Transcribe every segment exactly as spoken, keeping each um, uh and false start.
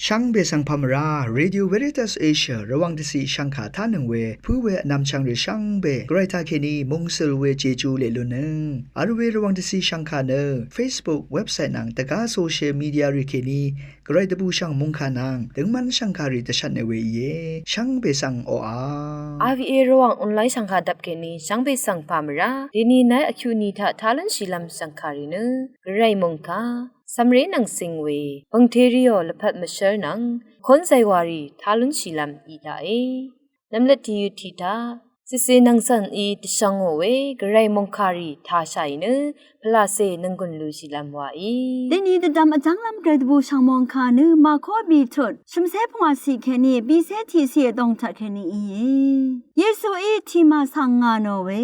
Shvngbe svng pà mvrá, Radio Veritas Asia Rvwàng dvciq shvngkà tánøng we pǿ we vnvmchvng rì shvngbe gvray taqkèní mungsøl we Jeju leq lunnøng vl we Rvwàng dvciq shvngkà nø Facebook, website nvng dvgá social media rì kèní gvray dvbùshv̀ng mòngkà nvng døngmv́n shv̀ngkàrì dvshvtne we íe. Shvngbe svng oqà, RVA Rvwàng online shv̀ngkà dvp kèní shvngbe svng pà mvrá. Dèní naí vkyuq ni taq tá lúnshìlv́m shv̀ngkàrì nø gvray mòngkà cv̀mré nvng cing we pv̀ngteriò lvpat mvshv́r nvng kónzay wàrì tá lúnshìlv́m í taqe. Nvmløt tìyøt tiq taq cìcè nvng cv̀n í dvshvngò we gvray mòngkàrì tāshàì nø pvlacè nvnggùn lushìlv́m wàí. Dèní dvdvm vjv́nglv́m gvray dvbùshv̀ng mòngkà nø Màkó bìtut shø̀mcé pvngwàciq kèní bìcé tiqciq vdòng taq kèní íe. Yesuí tìmà svng ngà nò we.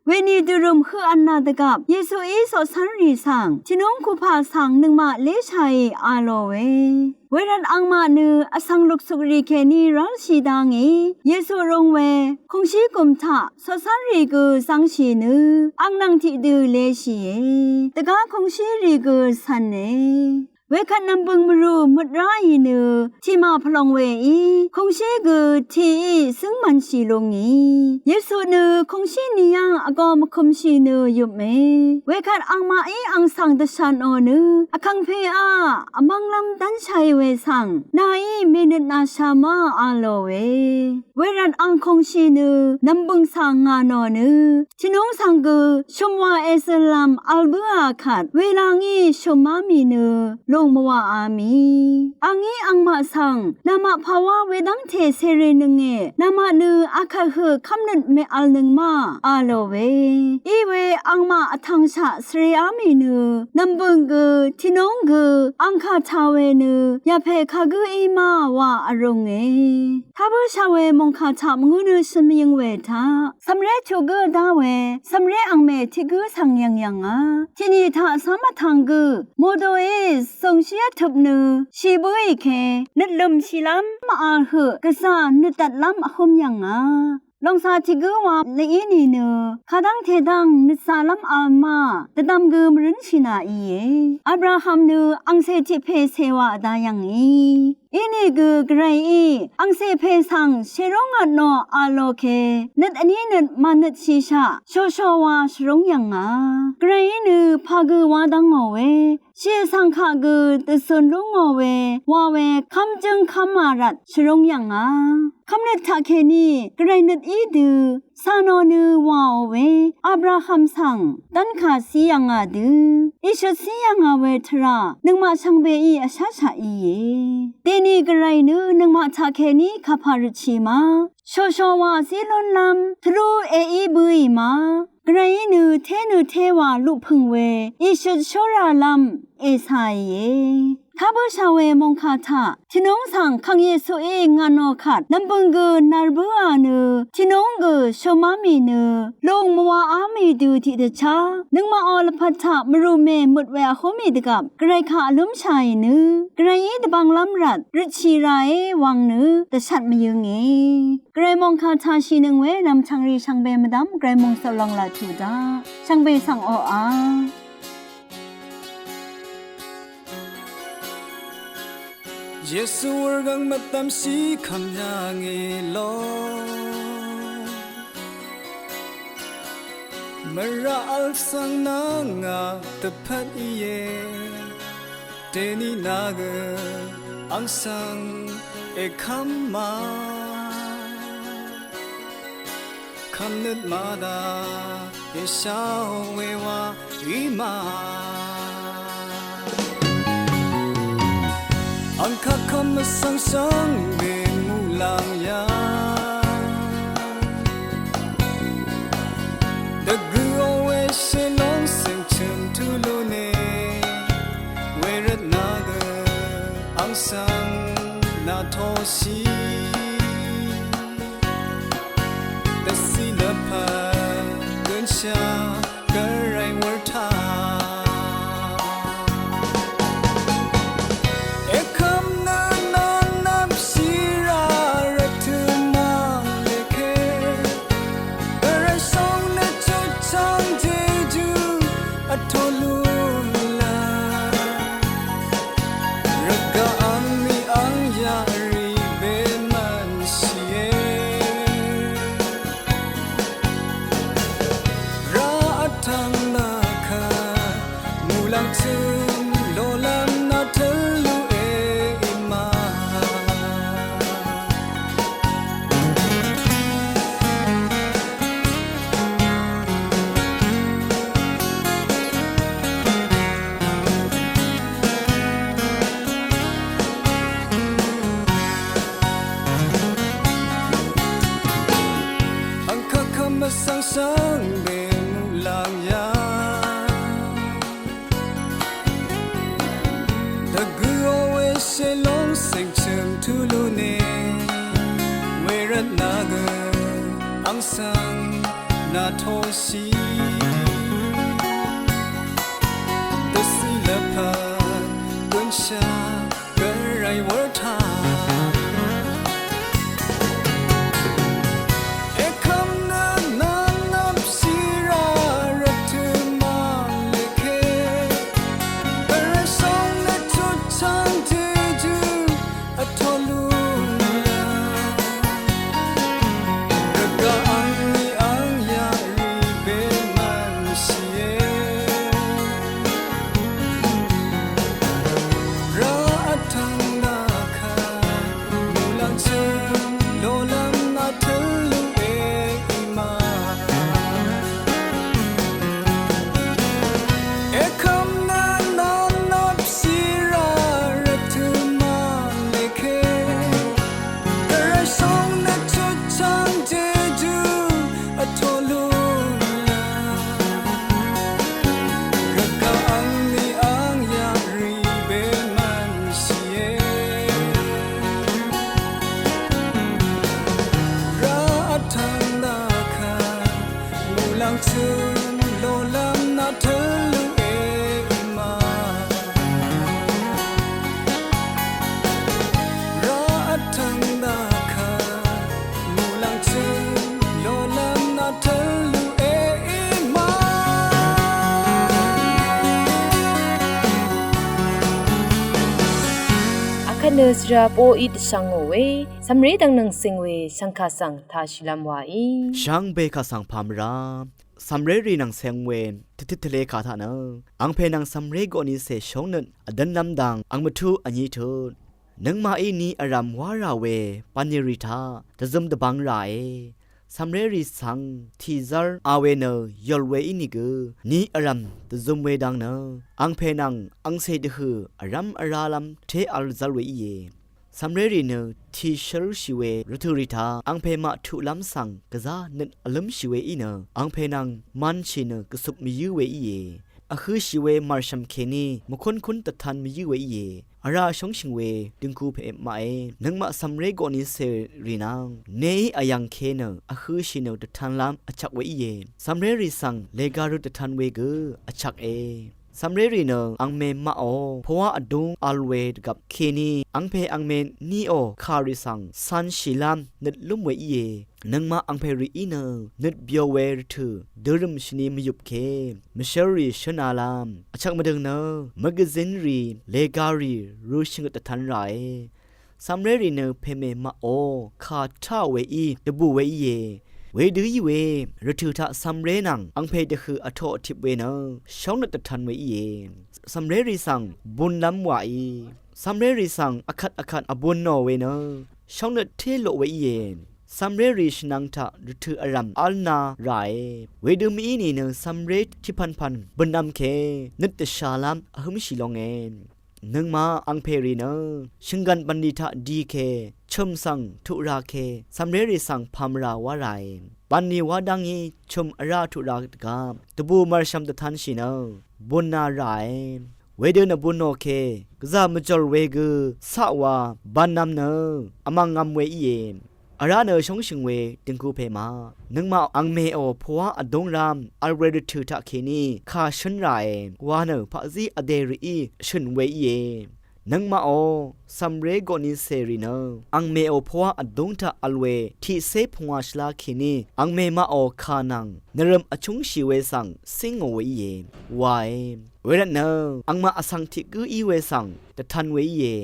Wení dvrø̀m høq vnà dvgvp Yesuí coqcv́nrì svng tìnúng kupà svng nøngmaq léshàì a lò we. Wervt angmaq nø vsvng luksukrì kèní rálshì dá ngì Yesu rung we kùngshí gùm taq coqcv́nrì gø zv́ngshì nø ang nvng tiqdø leshìe. Dvgá kùngshírì gø cv̄ne. Wekvt nv̀mbø̀ng mvrù møt ráì nø tìmà pvlong weí kùngshí gø tìí zǿngmv̄nshì lúngì. Yesu nø kùngshí nìyv́ng vgō mvkø̄mshì nø yupmè. Wekvt angmaqí ang svng dvshvtnò nø vkàngpèá vmv́nglv́m dv́nshàì we svng nàí mènøt nàshà ma a lò we. Wervt ang kùngshì nø nv̀mbø̀ng svng ngà nò nø tìnúng svng gø shø̀mwà èzø̀nlv́m vl bǿà kvt welangí shø̀má mì nø lùng mvwàá mì. Angí angmaq svng namaq pàwá wedv́ngte cèrènønge. Namaq nø akvt høq kv́mnøt mèvlnøng ma a lò we. Iwe angmaq vtvngshaq svreá mì nø nv̀mbø̀ng gø tìnúng gø ang kà tā we nø yàpè kagǿ í ma wa vrūnge. Tá bǿshà we mòngkà taq mvngǿ nø shøn mvyøng we taq cv̀mré tuq gǿ dá we cv̀mré angmè tiq gǿ svng yv̀ng yv̀ngà. Tiqni taq cv́m vtvng gø mòdòí zòngshí vtøp nø shì bǿì ke nøt lø̀mshìlv́m mv-al høq gvzà nøt dvtlv́m vhǿm yv̀ngà. Lòngcà tiq gǿ wa lèí nìnø kadv́ngte dv́ng nøt zalv́m al ma dvdvm gø mvrǿnshì nà íe. Abraham nø angcè tiq pè cè wa vda yv̀ngì. Inìgø gvrayí angcè pè svng shèrúng vtnò a lò ke nøt vní nøt mànøtshìshaq shòshò wa shvrúng yv̀ngà. Gvrayí nø pà gø wa dv́ngò we shì vsvng kaq gø dvzun lú ngò we wa we kv́mjǿng kv́mā rvt shvrúng yv̀ngà. Kv́mnøt taqkèní gvray nøt í dø cà nò nø wàò we Abraham svng dv́nkà cí yv̀ngà dø ìshøt cí yv̀ngà we tvrà nøngmaq shvngbeí vsháshaq íe. Dèni gvray nø nøngmaq taqkèní kapà røtshì ma shòshò wa zí lúnlv́m tvrú èí bøì ma. Gvrayí nø té nø té wa luqpø̀ng we ìshøt shóralv́m ècàìe. Tá bǿshà we mòngkà taq tìnúng svng Kàng Yesuí ngà nò kvt nv̀mbø̀ng gø nvr bǿà nø tìnúng gø shø̀má mì nø lùng mvwàá mì dø tiqdvchá nøngmaqò lvpat taq mvrù mè møt we vhǿm mì dvgvp gvray kaq vlǿmshàì nø gvrayí dvbvnglv́m rvt røtshì ràé wvng nø dvshat mvyǿnge. Gvray mòngkà taq shìnøng we nv̀mchv̀ngrì shvngbe mvdv́m gvray mòngsøq lòng laq tuq daq. Shvngbe svng oqà. Yesu wurgvng mvdv́mshì kv́m yàngì lo. Mvrà vl svng nvng ngà dvpvt íe. Dèni nà gø ang svng èkv́m ma. Kv́mnøt màdà èsháò we wa í ma. Ang kakvm vsvng shvngbe muqlàng yà. Dvgø̄ò we shèlòng sèngchø̀m tulune. Wervt nà gø ang svng nà toshì. Dvciq lvpat gønshà gvray wurtaq. Èkvm nø nvng nvmshì rà rvtø̀ mvleke. Gvray shòng nø chutchvng jeju vtolu la. Rvgaq angmì ang svng natoshì dvsì lvpat gønshà gvray wurtaq. Ekvm nø nanapshì rà rvtø̀ mvleke. Gvray shóng nø tutchang jejú vtolu la. Rvgaq angní angyaq rì bemvnshìe. Rá vtvng dvkvt muqlàng chø̀m lolv́m nvtǿl lúe í ma. Ekvm nø nanapshì rà rvtø̀ mvleke. Gvray shóng nø tutchang jejú vtolu la. Rvgaq angní angyaq rì bemvnshìe. Rá vtvng dvkvt muqlàng chø̀m lolv́m nvtǿl lúe í ma. Rá vtvng dvkvt muqlàng chø̀m lolv́m nvtǿl lúe í ma. Akvt nø svra poqí dvshvngò we cv̀mré dvng nvng cing we shv̀ngkà svng tāshìlv́m waí. Shvngbe kà svng pà mvrá cv̀mrérì nvng cing we dvtøt tvlē kà taq nø angpè nvng cv̀mré goqnicè shóngnøt vdǿnlv́m dang ang mvtuq vní tut nøngmaqí ni vrv̀m wá rà we bv̀nlì rì taq dvzøm dvbvng ràe. Cv̀mrérì svng tìzv́r a we nø yòl we ínìgø ni vrv̀m dvzøm we dang nø angpè nvng angcè dvhø̀ vrv́m vrálv́m té v̄l zv́l we íe. Cv̀mrérì nø tìshǿlshì we rvtø̀ rì taq angpè maq tuqlv́m svng gvzá nøt vlǿmshì we í nø angpè nvng manshì nø gvsup mvyǿ we íe. Vhø̄shì we màrshv̀m kèní mvkúnkún dvtan mvyǿ we íe. Vrá shóngshø̀ng we døngku pè maqe. Nøngmaq cv̀mré goqnicè rì nvng neí vyv̀ngke nø vhø̄shì nø dvtanlv́m vchvk we íe. Cv̀mrérì svng lèga røt dvtan we gø vchvke. Cv̀mrérì nø angmè maqò pvwá vdúng vl we dvgvp kèní angpè angmè niò kàrì svng canshìlv́m nøt lúm we íe. Nøngmaq angpè rìí nø nøt byo we rvtø̀ dørø̀m shvni mvyupke mvshǿlrì shǿnalv́m vchvk mvdøng nø mvgvzínrì lègarì rø̄shvngøt dvtan ràe. Cv̀mrérì nø pèmè maqò kà táò weí dvbù we íe. Wedø í we rvtø̀ taq cv̀mré nvng angpè dvhø̀ vtoq vtip we nø shóngnøt dvtan we íe. Cv̀mrérì svng bunlv́m wàí. Cv̀mrérì svng vkvt vkvt vbun nò we nø shóngnøt té loq we íe. Cv̀mrérì shvnvng taq rvtø̀ vrv̀m v́lna ràe. Wedø mv-í nìnø cv̀mré tiqpv̀npv̀n bø̀nv̄m ke nøt dvshàlv́m vhǿmshì longe. Nøngmaq angpèrì nø shø̀nggv̀n bv̀nlì taq di ke chø̀m svng tuq ra ke cv̀mrérì svng pà mvrà wá ràe. Bv̀nlì wá dv́ngí chø̀m vrá tuq ra dvgvp dvbù mv̀rshv̀m dvtanshì nø bùnna ràe. Wedø nvbunò ke gvzà mvjòr we gø caqwa bv̀nv̄m nø vmv̀ngv̄m we íe. Vrá nø shóngshø̀ng we døngku pè ma nøngmaq angmèò pvwá vdúngrám vl we rvtø̀ taqkèní kà shǿn ràe wa nø paqzí vdè rìí shø̀n we íe. Nøngmaqò cv̀mré goqnicè rì nø angmèò pvwá vdúng taq vl we tiqcé pungwà shvlá kèní angmè maqò kà nvng nvrø̀m vchúngshì we svng cíngò we íe wae. Wervtnø angmaq vsvng tiq gǿ í we svng dvtan we íe.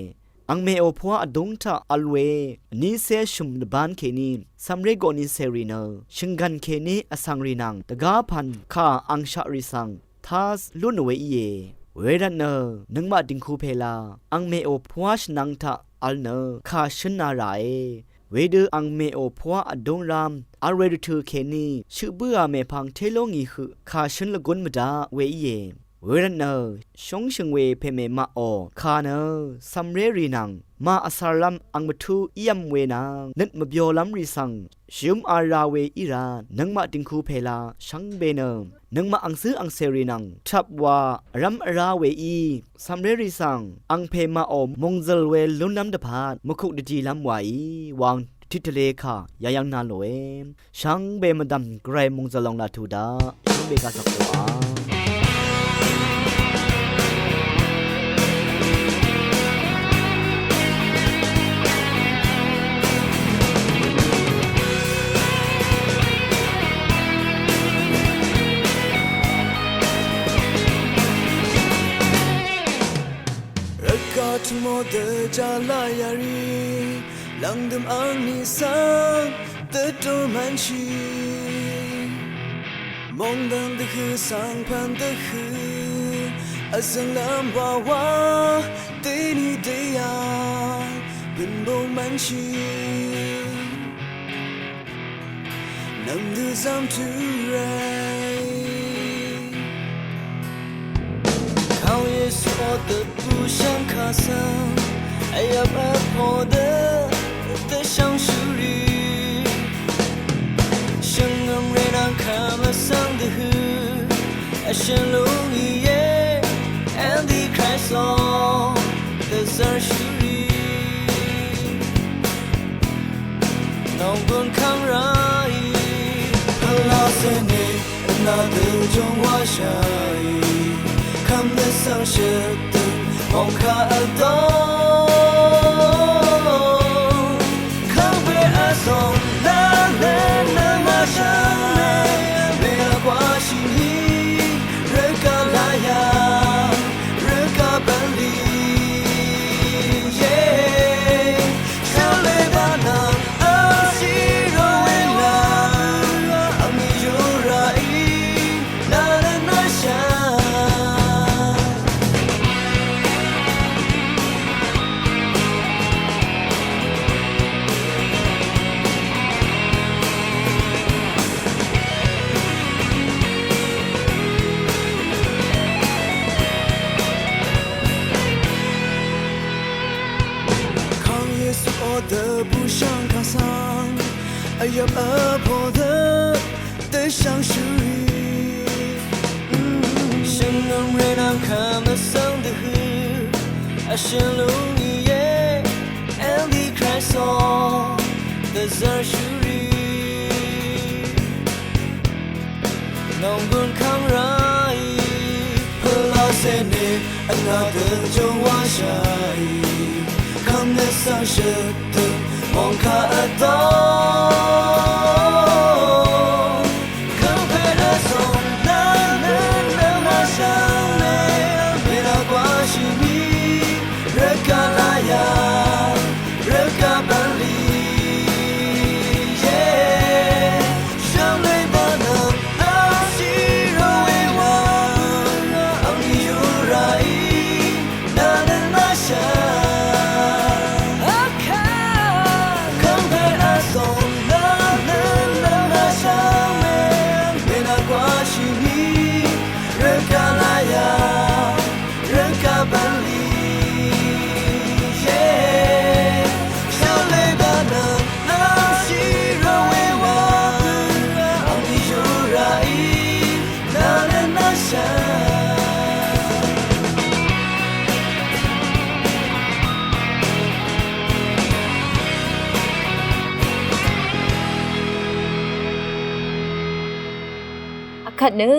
Angmèò pvwá vdúng taq vl we vnícé shø̀m dvbán kèní cv̀mré goqnicè rì nø shø̀nggv̀n kèní vsvng rì nvng dvgá pv̀n kà angshaq rì svng tá lún we íe. Wervtnø nøngmaq dìngku pèla angmèò pvwá shvnvng taq vl nø kà shǿna ràe. Wedø angmèò pvwá vdúngrám vl we rvtø̀ kèní shøq bǿà mèpvng té ló ngì høq kà shǿn lvgún mvdaq we íe. Wervtnø shóngshø̀ng we pèmè maqò kà nø cv̀mré rì nvng màvcv̄rlv́m ang mvtú ívm we nvng nøt mvbyolv́m rì svng shøm ara we í rvt nøngmaq dìngku pèla shvngbe nø nøngmaq angcǿ angcèrì nvng tvp wa vrv́m vrá weí cv̀mrérì svng angpè maqò mòngzø̀l we lúnlv́m dvpvt mvkuk dvdilv́m wàí wang tiq tvle kà yayv́ng na lòe. Shvngbe mvdv̀m gvray mòngzø̀l lòng laq tuq daq shvngbe kà svk koqà. Rvkaq tmò dvjá la yarì, lvngdøm angní svng dvtúr mvnshì. Mòngdv̀n dvhø̀ svng pv̀n dvhø̀, vzø̀nglv́m wawa dèní dèyà bø̀n bø̀n mvnshì. Nv̀mdø zv́m tvrì. Kàngwà Yesu ò dvbù shvngkà svng, vyvp vpo dø dvshvngshúrì. Shvngø̀m rènvng kvm vsvng dvhø̀, vshø̀n lúng íe, Antichrist ò dvzv̀rshúrì. Nònggùn kv́ng ráì, pvlá cèní, vnà dø jóng wáshàì, kv́m dø svng shøtdø, mòngkà vdóng. Kv́ng pè vzòng, nà nø nvng wáshàì, mèlvgwáshìní, rø gvlaya. Rø gvbv̀nlì, ye. Shvlé bvnvng, vshì ròe wa. Angní yùràí, nà nø nvshà. Kàng Yesu ò dø bùshv̀ng kà svng, vyvp vpo dø dvshv̀ngshúrì. Shvngø̀m rènvng kvm vsvng dvhø̀, vshø̀n lúng íe, Antichrist ò dvzv̀rshúrì. Nònggùn kv́ng ráì, pvlá cèní, vnà dø jóng wáshàì. Kv́m nø svng shøtdø, mòngkà vdóng. Kv́ng pè vzòng, nà nø nvng wáshàì. Mèlvgwáshìní, rø gvlaya. Rø gvbv̀nlì, ye. Shvlé bvnvng, vshì ròe wa. Angní yùràí, nà nø nvshà. Kv́ng pè vzòng, nà nø nvng wáshàì. Mèlvgwáshìní, rø gvlaya. Rø gvbv̀nlì, ye. Shvlé bvnvng, vshì ròe wa. Angní yùràí, nà nø nvshà. Akvt nø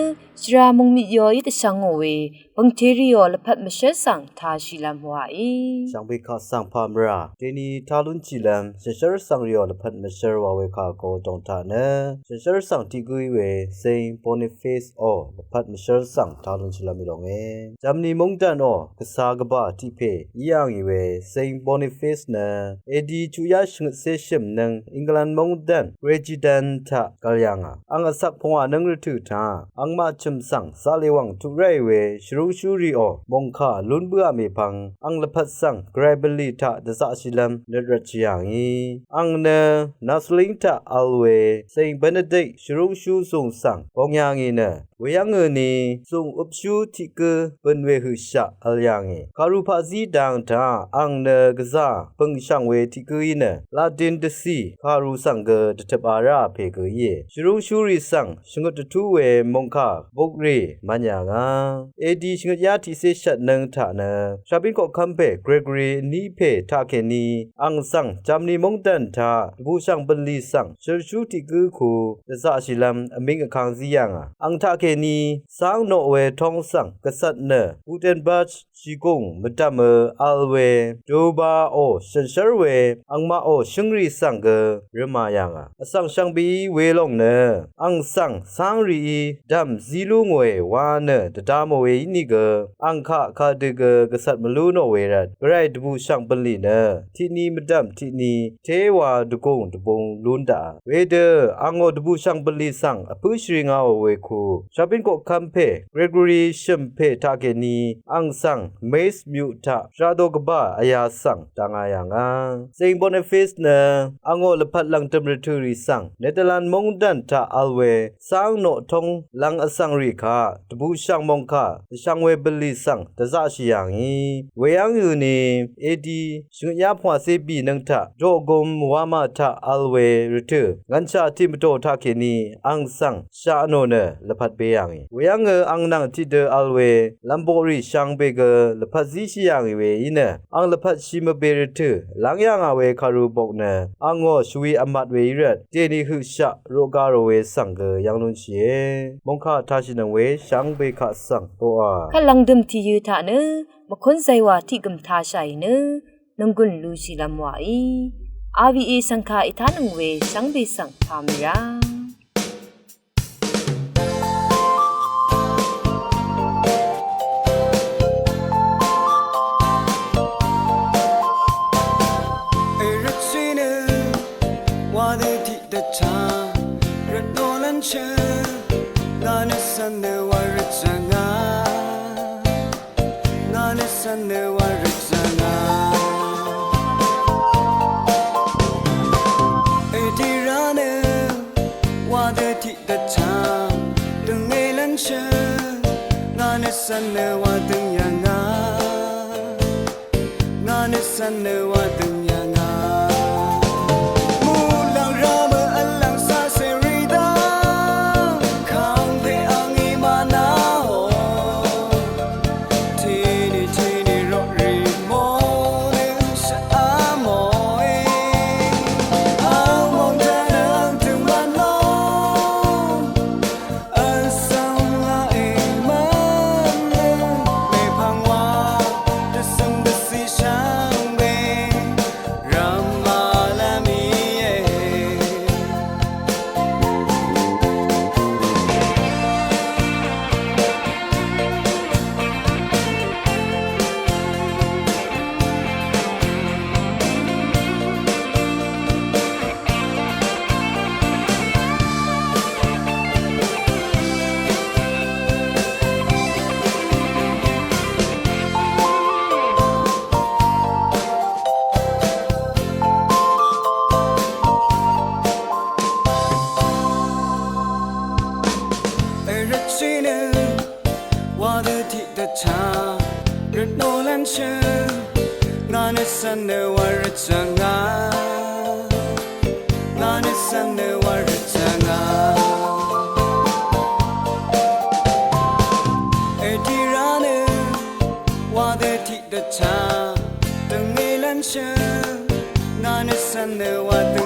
shvra mungmit yoí dvshvngò we, bø̀ngte rìò lvpat mvshv́l svng tāshìlv́m wàí. Shvngbe kaq svng pà mvrà, dèní talúnshìlv́m, shànshv́r svng rìò lvpat mvshv́l wà we kà go dòng taq nø, shànshv́r svng tiq gǿí we, Saint Boniface ò, lvpat mvshv́l svng talúnshìlv́m í lónge. Germany mungdv̀n ò, gvsa gvbà tiq pè, í yà ngì we, Saint Boniface nø, A D chuqyá shvngøtcé shø̀m nøng, England mungdv̀n, Regedant taq, gv̀l yà ngà. Àng vsak pvngwà nøng rvtø̀ taq, àngmaq chø̀m svng, zaqlèwàng tuq ráì we, shvrúngshúrì ò, mòngkà lún bǿà mèpvng, àng lvpat svng, gvray bv̀nlì taq, dvzaqshìlv́m, nøt rvtshì yà ngì. Àng nø, Nazaret taq vl we, Saint Benedict, shvrúngshú zùng svng, bong yà ngì nø, weyv́ngø ni, zùng øpshú tiq gǿ, bø̀n we høqshaq, vl yà ngì. Kàru paqzí dang taq, àng nø gvzà, bø̀ngshv̀ng we tiq gǿí nø, Latin dvcì, kàru svng gø, dvtøp a rá pè gø íe. Shvrúngshúrì svng, shvngøt dvtú we, mòngkà, buk rì mv́n yà ngà. Edi shvngøt yá tiqcé shvt nøng taq nø, shàbín koqkv́m pè Gregory vní pè taqkèní, àng svng Germany móngdàn taq dvbùshv̀ng bv̀nlì svng shø̀rshú tiq gǿ ku dvzaqshìlv́m vmíng vkang zí yà ngà. Àng taqkèní cáng noq we tóng svng gvcvt nø Gutenberg shìgùng mvdv̀mø vl we, døbaò shànshér we, àngmaqò shǿngrì svng gø rø̄mā yà ngà. Vsvng shvngbeí welòng nø, àng svng cáng rìí dv̀m zí lú ngòe wa nø dvda mò we ínìgø, àng kaq kadø gø gvcvt mvlú nò we rvt, gvray dvbùshv̀ng bv̀nlì nø, tiqni mvdv̀m tiqni, téwa dvgùng dvbung lún daqà. Wedø, àngò dvbùshv̀ng bv̀nlì svng vpǿ shvri ngaò we ku, shàbín koqkv́m pè Gregory shø̀m pè taqkèní, àng svng Metz myuq taq shvra do gvbà vyā svng dvngā yà ngà. Saint Boniface nø, àngò lvpat lv̀ngdø̀m rvtø̀ rì svng Netherlands móngdàn taq vl we, cáng noq tóng lvng vsvng rì kaq, dvbùshv̀ng mòngkà dvshvng we bv̀nlì svng dvzaqshì yà ngì. Weyv́ng yø̀ni, edi shvngøt yá pvngwàcé bì nøng taq, doqgum wamà taq vl we rvtø̀, ngv̀nshà tiq mvdò taqkèní, àng svng shaq nò nø lvpat be yà ngì. Weyv́ngø àng nvng tiqdø vl we, lv̀mboqrì shvngbe gø lvpat zíshì yà ngì we í nø, àng lvpat shì mvbe rvtø̀ lv́ng yà ngà we kàru bok nø, àngò shvwi vmat we í rvt, dèni høqshaq roqga rò we svng gø yv́ng lúnshìe. Mòngkà tashìnøng we shvngbe kaq svng oqà. Kvt lv̀ngdø̀m tìyø̄ taq nø, mvkún zaywà tiq gø̀m tashàì nø, nònggùn lushìlv́m wàí, R V A svng kà ètánøng we shvngbe svng pà mì rá. Èrøtshì nø wa dø tiq dvchá, rvtnò lv́nshø, ngà nø cv̀n nø wa rvchá ngà. Ngà nø cv̀n nø wa rvchá ngà. Èdi rá nø wa dø tiq dvchá, døngé lv́nshø, ngà nø cv̀n nø wa døng yà ngà. Ngà nø cv̀n nø wa døng yà ngà. Muqlàng rá mø vlv̀ng sá cèrì dá, kàngpè àngí mànà ò. Tìní tìní roqrì mò nø shvá mòe. Àng mòng taq nø àng tø̀ng mvn lò. Èrøtshì nø wa dø tiq dvchá, rvtnò lv́nshø, ngà nø cv̀n nø wa rvchá ngà. Ngà nø cv̀n nø wa rvchá ngà. Èdi rá nø wa dø tiq dvchá, døngé lv́nshø, ngà nø cv̀n nø wa dø